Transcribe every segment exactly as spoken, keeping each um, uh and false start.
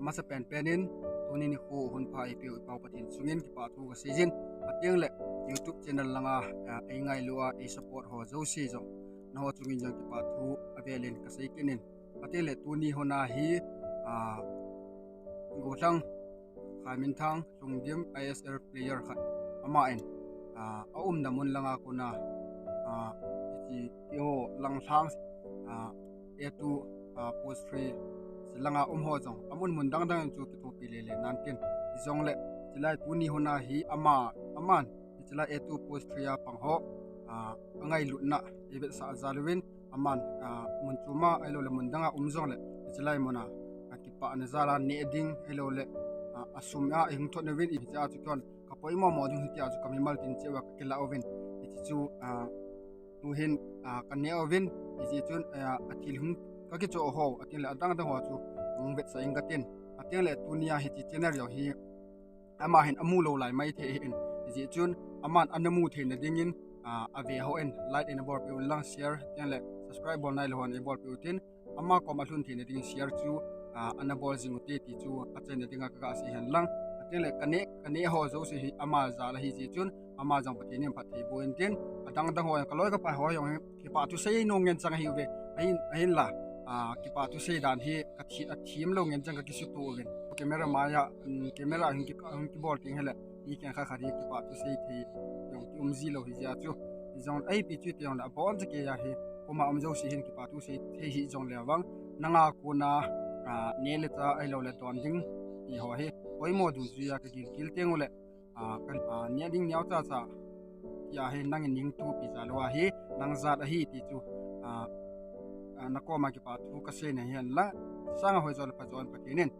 Masa penpen in tuni nikho hun pha eipeu i Pau Pathen chungin kipa thu kasei jin. Atengle YouTube channel langa, ah, eingailu a, eisupport ho jouse jong, naho chungin jong kipa thu avelin kasei kit in. Atengle tuni huna hi, ah, Gollhang Khaiminthang Lhungdim I S L player khat, aman, ah, aumna mun langa kona, ah, hiche keiho Langthang, ah, A two, ah, post three langa um ho jong amun mun dang dang chu kithopi lele nan tin. Hijongle, hichelai tuni huna hi ama, aman hichelai A two post three a pang ho, ah, angailutna eivetsah jal uvin, aman, ah, mun chom a ahiloule mun danga um jongle, hichelai muna, ah, kipana jal a neh ding ahiloule, ah, asum a eihung thot uvin, hichea chu keiho kapoimo mo ding hitia chu kamimal tin cheh uva kakilah uvin. Hiche chu, ah, tuhin, ah, kaneh uvin, hijeh chun, ah, athil hung kakichoh ho, atengle adang dang ho chu hung vetsah inge katin. Atengle tunia hiche channel jong hi ama hin amu lou lai maithei ahin, hijeh chun aman ana mu theina dingin, ah, ave hon like eina bolpeh un lang, share, atengle subscribe bol nailou hon eibolpeh utin, ama koma lhun theina dingin share chu, ah, ana bol jing ute ti chu achaina dinga kagasei hen lang. Atengle kaneh, kaneh ho jouse hi ama jal ahijeh chun ama jong Pathen in phatthei boh in tin, adang dang ho jong kaloi kapai ho jong hi kipa thu sei nom ngen chang ahiuve. Ahin, ahinla, ah, kipa thu sei dan hi kathi, athim lou ngen chang kakisutoh uvin. Camera maiya, um, camera hin ki, hin kibol teng hile, mi khenkhat khat hi kipa thu sei thei jong kium ji lou hijeh a chu. Hijong ipi chu tijongle aboncha keiya hi, koma um jouse hin kipa thu sei thei hijongle vang, nanga kona, ah, neh le chah ahiloule don ding ti ho hi poimo dungjuiya kagilkel tengule, ah, ka, ah, neh ding neocha cha tia hi nangin ningtupi jal uva hi nang jat ahi ti chu, ah, ah, nakoma kipa thu kasei nahi henlang, sanga hoi jongle pha jon Pathen in,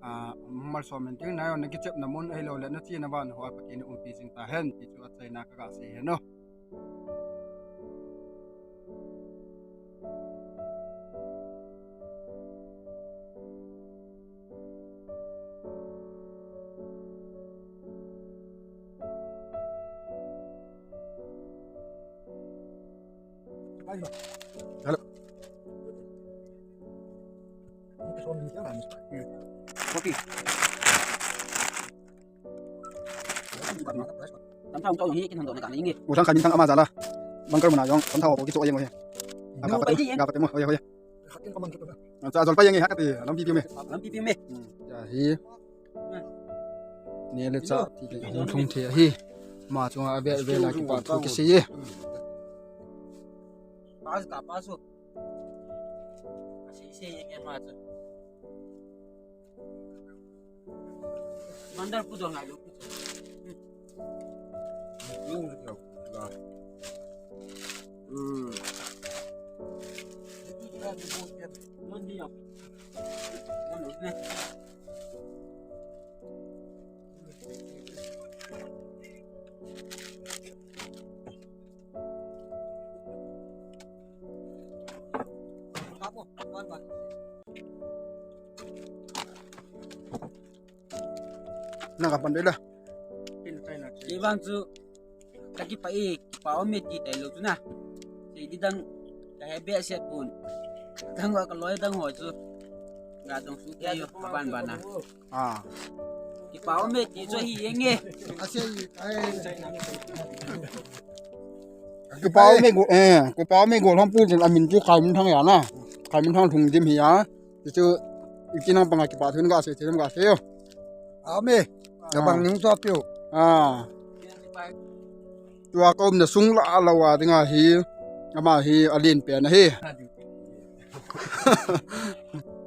ah, malsom in tin, nangho nakichepna mun ahiloule nachena vahna hoa Pathen in umpi jing tahen ti chu achaina kagasei hen o. Hello. Copy. Tam thao chau jong hi kin hon doh na ka na inge. U thang khan min thang ama jal a. Bunker muna jong tam thao ho kichoh jeng u hi. Ga pate mo, ga pate mo, hoiya, hoiya. Cha jol pa jeng e, ha kati, lampi piu me. Lampi piu me. Hmm, ya hi. Neh le chah ti le hung lhung thei ahi. Ama chunga avel vel a kipa thu kisei e. Pass ka pass u. Asei sei e ama chu. Mandar pu dong ai lo. Hmm. Na ka pan de la. Kei vang chu kakipah e, kipa um e ti tailou chu na. Sei di dang kahe behseh pon. Dang ho kaloi dang ho chu. Ga dong su kei u, aban ban a. Ah. Kipa um e ti chu ahi jeng e. Kipa um e go, eh, kipa um e Gollhang pu chun amin chu Khaiminthang ahi na. Khaiminthang Lhungdim ahi a. Ti chu, i kinang panga kipa thu in gasei thei em gasei o. Amen. Ka bang ning chu apiu. Ah. Tua ka umna sung lah a lou a dinga hi, ama hi alen pen ahi.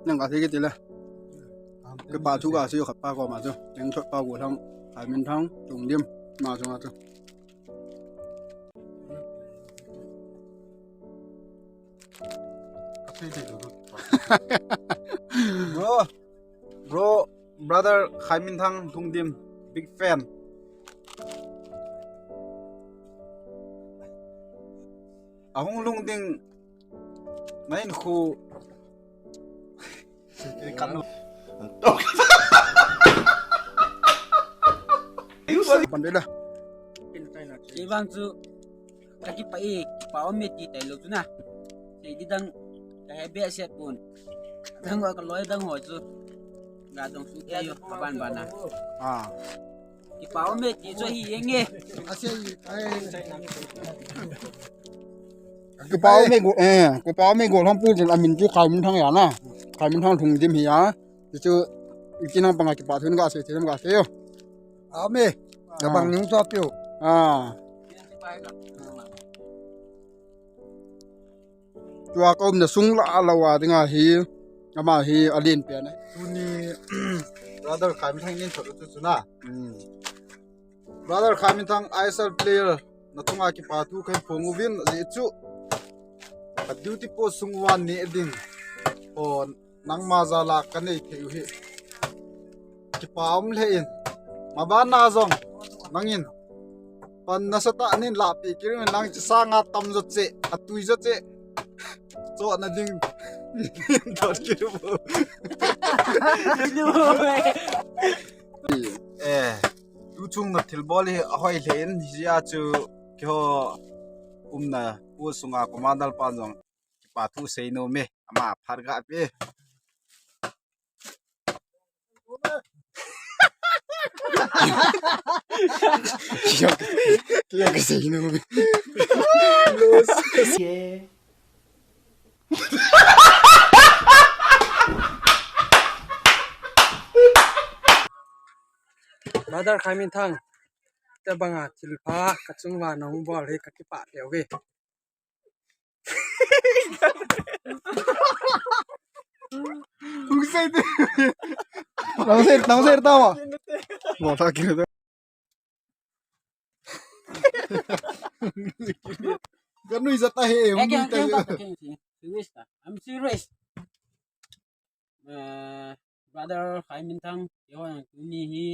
Nang gasei kit le. Kipa thu gasei khat pa koma chu. Teng thot pa Gollhang, Khaiminthang Lhungdim, ama chunga chu. Bro, bro, brother Khaiminthang Lhungdim, big fan. Ahung lhung ding, na hinkho. Kei vang chu kakipah e, kipa um e ti tailou chu na. Sei di dang kahe behseh pon. Dang ho kaloi dang ho chu. Ka dong su ke yo, ka ban ban na. Ah. Kipa um e ti chu hi yeng e. Ase, ai. Kipau me go, eh, kipau me go lhom pu jin amin chu Khaiminthang ya na. Khaiminthang thung dim hi ya. Chu chu ikinang panga kipa thun ga se, thun ga se yo. Ame. Ka bang ning chu apiu. Ah. Tua ka umna sung la la wa dinga hi. Ama hi alen pen ai. Tuni brother Khaiminthang nin thot chu chu na. Hmm. Brother Khaiminthang I S L player na chunga kipa thu kahin phong uvin, ajeh chu ka duty post sung uva neh ding hon nangma jal a kanei thei u hi kipa um lheh in, maban na jong nangin pan nasatah in hin lahpeh kit in, nang chu sanga tam jo cheh, atui jo cheh, chohna ding dot kit u. Eh, tu chung na thilbol hi ahoi lheh in, hijeh a chu keiho umna post sunga commander pa jong kipa thu sei nom e, ama phat ga pe. Keiho, keiho ka sei nom e. Brother Khaiminthang, tabanga thilpha ka chunga nahung bol hi ka kipah lheh uve. Hung sei te. Nang sei, nang sei ta ma. Mo ta ki ta. Ganui jata he, hung ta. Serious ta. I'm serious. Eh, brother Khaiminthang, keiho jong tuni hi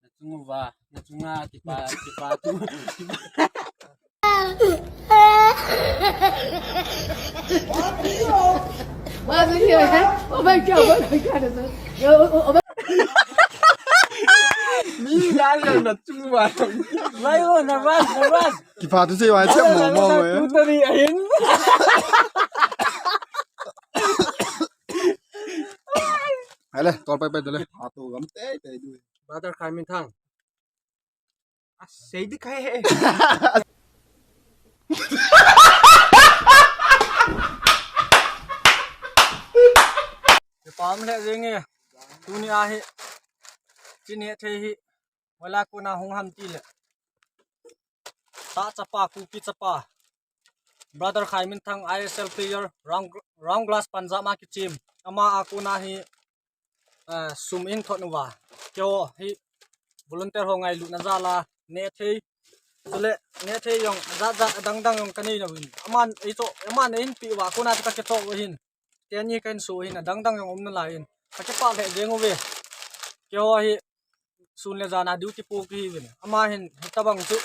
na chung uva, na chunga kipa, kipa thu. Oh my God, oh my God. Mi la la na chung uva. Vai, oh, nervous, nervous. Kipa thu sei vai che mo mo mo. Tu tari ahin. Hai le, tol pai pai tol le. Kipa thu gam tei tei du. Brother Khaiminthang. A sei di khai he. Kipa um lheh jeng e. Tuni a hi. Chi neh thei hi. Hoilai a kona hung ham tile. Tah chapa, Kuki chapa. Brother Khaiminthang I S L player, round, round glass Punjab a kichem. Ama a kona hi, eh, sum in thot uva. Keiho hi volunteer ho ngailutna jal a neh thei. Chule neh thei jong jat jat adang dang jong kanei nauvin. Aman eiho, aman eihin peh uva kona chu ka kichoh u ahin. Teni kahin so hin adang dang jong um nalai in. Ka kipah lheh jeng uve. Keiho hi sun le jan a duty po kihi uvin. Ama hin hitabang chu,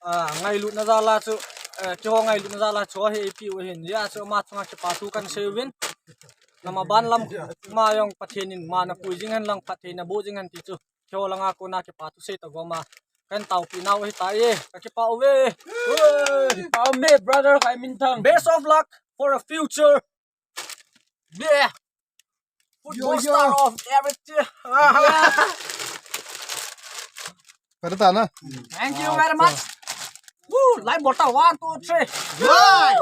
ah, ngailutna jal a chu, eh, keiho ngailutna jal a chu hi eipeh u ahin. Hijeh a chu ama chunga kipa thu kahin sei uvin. Namaban lam ma jong Pathen in ma napui jing hen lang phatthei naboh jing hen ti chu. Keiho langa kona kipa thu sei ta gom a. Kahin taopi nau ahi tai. Ka kipah uve. Kipa um e, brother Khaiminthang. Best of luck for the future. Yeah. Football star of everything. Pada ta na. Thank you very much. Woo, live bol ta, one, two, three. Live.